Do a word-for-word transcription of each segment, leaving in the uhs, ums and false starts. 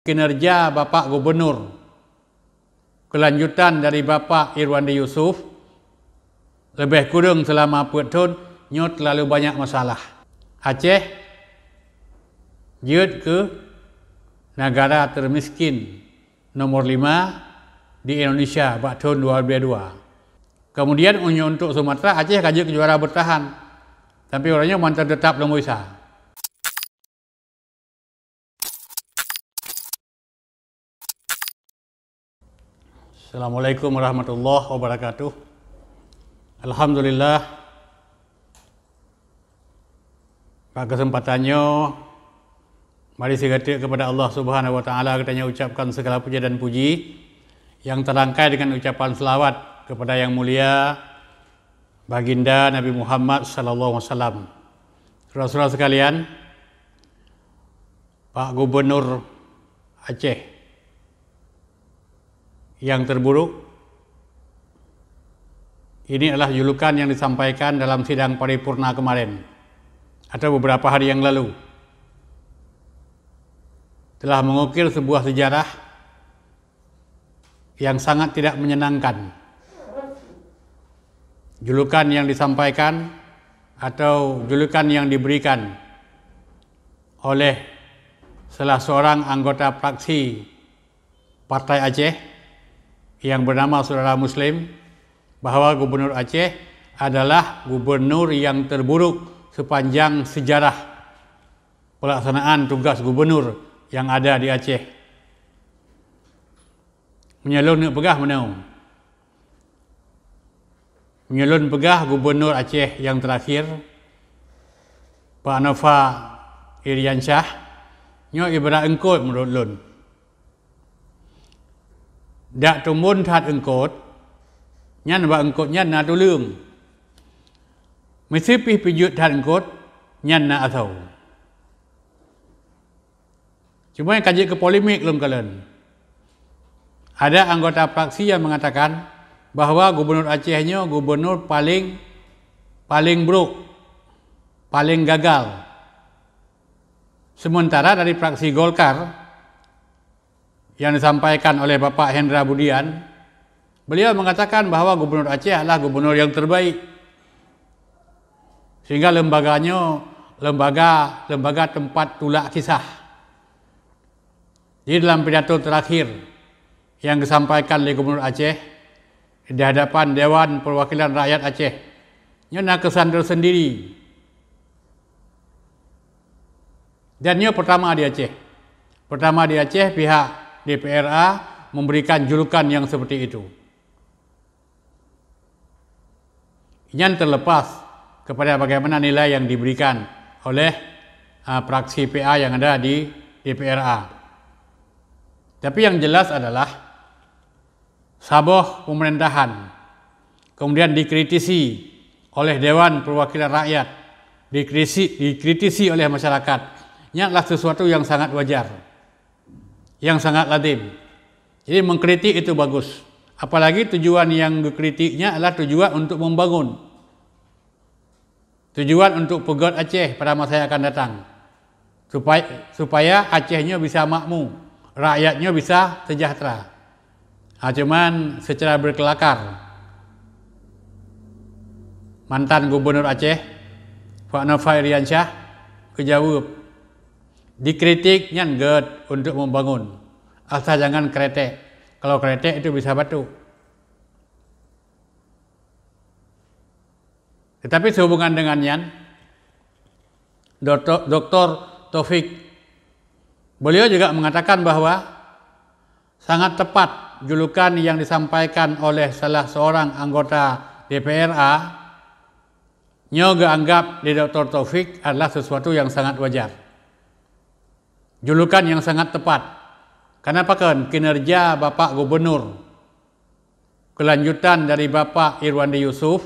kinerja Bapak Gubernur keulanjutan dari Bapak Irwandi Yusuf, leubeh kureueng seulama peuet thon, nyoe teulalu banyak masalah. Aceh jeuet keu negara termiskin nomor lima di Indonesia bak thon dua ribu dua. Kemudian, untuk Sumatera, Aceh ka jeuet keu juara bertahan. Tapi uroe nyoe mantong teutap lom Isa. Assalamualaikum warahmatullahi wabarakatuh. Alhamdulillah, bak kesempatan nyoe, mari sigoe teuk kepada Allah Subhanahu wa Taala geutanyoe ucapkan segala puja dan puji, nyang teurangkai dengan ucapan selawat kepada Yang Mulia Baginda Nabi Muhammad sallallahu alaihi wasallam. Saudara-saudara sekalian, Pak Gubernur Aceh yang terburuk, ini adalah julukan yang disampaikan dalam sidang paripurna kemarin atau beberapa hari yang lalu, telah mengukir sebuah sejarah yang sangat tidak menyenangkan. Julukan yang disampaikan atau julukan yang diberikan oleh salah seorang anggota fraksi Partai Aceh yang bernama Saudara Muslim, bahwa Gubernur Aceh adalah gubernur yang terburuk sepanjang sejarah pelaksanaan tugas gubernur yang ada di Aceh. Meunyoe lôn neuk peugah meunoe, meunyoe lôn peugah gubernur Aceh nyang teurakhir, Pak Nova Iriansyah, nyoe ibarat eungkôt meunurot lôn. Dak tumbon that eungkôt, nyan bak eungkôt nyan na tuleueng. Miseue pih pijuet that eungkôt, nyan na asoe. Cuma nyang ka jeuet keu polemik lom kalon. Ada anggota fraksi yang mengatakan bahwa gubernur Aceh nyoe gubernur paling, paling buruk, paling gagal. Sementara dari fraksi Golkar yang disampaikan oleh Bapak Hendra Budian, beliau mengatakan bahwa Gubernur Aceh adalah gubernur yang terbaik. Sehingga lembaga nyoe lembaga, lembaga tempat tulak kisah. Di dalam pidato terakhir yang disampaikan oleh Gubernur Aceh di hadapan Dewan Perwakilan Rakyat Aceh, nyoe na kesan tersendiri. Dan nyoe pertama di Aceh. Pertama di Aceh pihak D P R A memberikan julukan yang seperti itu. Nyan terlepas kepada bagaimana nilai yang diberikan oleh, ah, fraksi P A yang ada di D P R A. Tapi yang jelas adalah saboh pemerintahan kemudian dikritisi oleh Dewan Perwakilan Rakyat, dikritisi, dikritisi oleh masyarakat, nyan adalah sesuatu yang sangat wajar, yang sangat lazim. Jadi mengkritik itu bagus. Apalagi tujuan yang dikritiknya adalah tujuan untuk membangun. Tujuan untuk peugöt Aceh pada masa yang akan datang. Supaya, supaya Aceh nyoe bisa makmu, rakyat nyoe bisa sejahtera. Ha, cuman secara berkelakar, mantan Gubernur Aceh, Pak Nova Iriansyah, geujaweueb, dikritik nyan gét untuk membangun, asal jangan keretek. Kalau keretek itu bisa batuk. Tetapi sehubungan dengan nyan, Doktor, Doktor Taufik, beliau juga mengatakan bahwa sangat tepat julukan yang disampaikan oleh salah seorang anggota D P R A, nyoe geuanggap lé Doktor Taufik adalah sesuatu yang sangat wajar. Julukan yang sangat tepat. Kenapa kan kinerja Bapak Gubernur keulanjutan dari Bapak Irwandi Yusuf,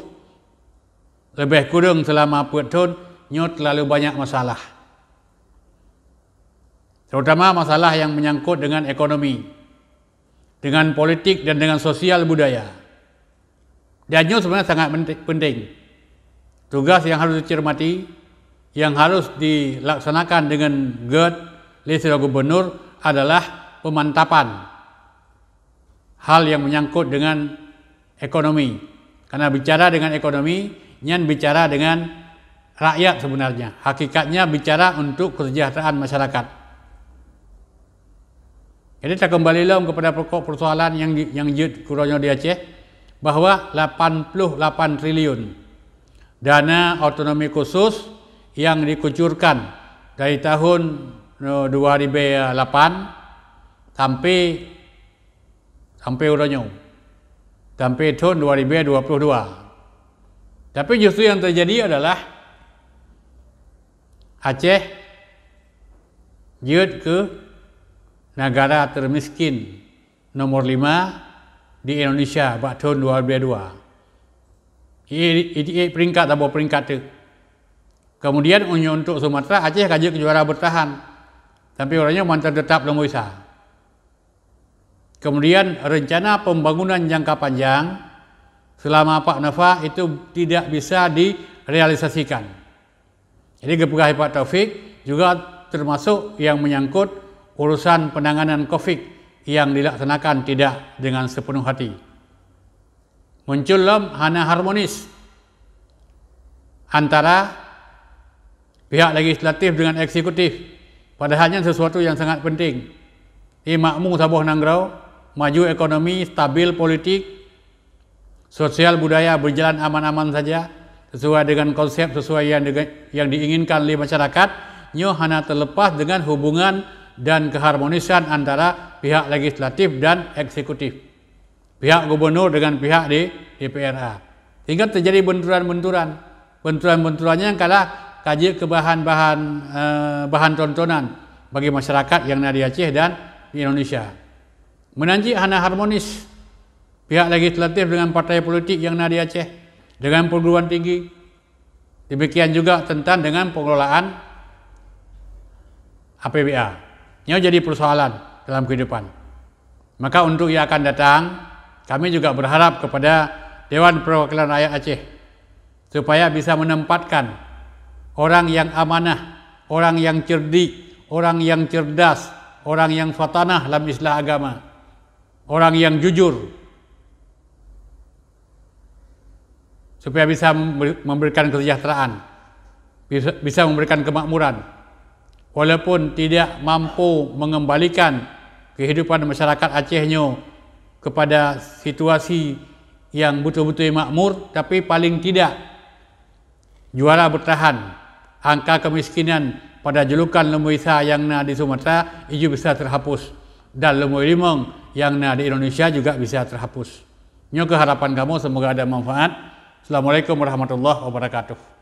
leubeh kureueng seulama peuet thon, nyoe teulalu banyak masalah. Terutama masalah yang menyangkut dengan ekonomi, dengan politik dan dengan sosial budaya. Dan nyoe sebenarnya sangat pente-, penting. Tugas yang harus dicermati, yang harus dilaksanakan dengan gét lé sidroe gubernur adalah pemantapan hal yang menyangkut dengan ekonomi. Karena bicara dengan ekonomi, nyan bicara dengan rakyat sebenarnya. Hakikatnya bicara untuk kesejahteraan masyarakat. Jadi, takeumbali lom kepada pokok persoalan yang di, yang jeuet keu uroe nyoe di Aceh, bahwa lapan puluh lapan triliun dana otonomi khusus yang dikucurkan dari tahun, eh, dua ribu lapan sampai, sampai uroe nyoe, sampai tahun dua ribu dua puluh dua. Tapi justru yang terjadi adalah Aceh jeuet keu negara termiskin nomor lima di Indonesia bak tahun dua ribu dua. I, i, i peringkat saboh peringkat teuk. Kemudian, untuk Sumatera, Aceh ka jeuet keu juara bertahan. Tapi uroe nyoe mantong tetap lumboi sa. Kemudian, rencana pembangunan jangka panjang selama Pak Nafa itu tidak bisa direalisasikan. Jadi, geupeugah Pak Taufik juga termasuk yang menyangkut urusan penanganan covid yang dilaksanakan tidak dengan sepenuh hati. Muncul lom hana harmonis antara pihak legislatif dengan eksekutif, padahal nyan sesuatu yang sangat penting. Di makmu saboh nanggroe, maju ekonomi, stabil politik, sosial budaya berjalan aman-aman saja, sesuai dengan konsep, sesuai yang dengan, yang diinginkan oleh masyarakat, nyoe hana terlepas dengan hubungan dan keharmonisan antara pihak legislatif dan eksekutif, pihak gubernur dengan pihak di D P R A. Sehingga terjadi benturan-benturan. Benturan-benturan nyan kalah ka jeuet keu bahan-bahan, eh, bahan tontonan bagi masyarakat yang na di Aceh dan di Indonesia. Meunan cit hana harmonis pihak legislatif dengan partai politik yang na di Aceh, dengan perguruan tinggi. Demikian juga tentang dengan pengelolaan A P B A. Nyoe jadi persoalan dalam kehidupan. Maka untuk yang akan datang, kami juga berharap kepada Dewan Perwakilan Rakyat Aceh supaya bisa menempatkan orang yang amanah, orang yang cerdik, orang yang cerdas, orang yang fatanah dalam istilah agama, orang yang jujur, supaya bisa memberi-, memberikan kesejahteraan, bisa, bisa memberikan kemakmuran, walaupun tidak mampu mengembalikan kehidupan masyarakat Aceh nyoe kepada situasi yang betul-betul makmur, tapi paling tidak juara bertahan. Angka kemiskinan pada julukan lumboi sa nyang na di Sumatera iju bisa terhapus, dan lumboi limong nyang na di Indonesia juga bisa terhapus. Nyoe keuh harapan kamoe, semoga ada manfaat. Assalamualaikum warahmatullahi wabarakatuh.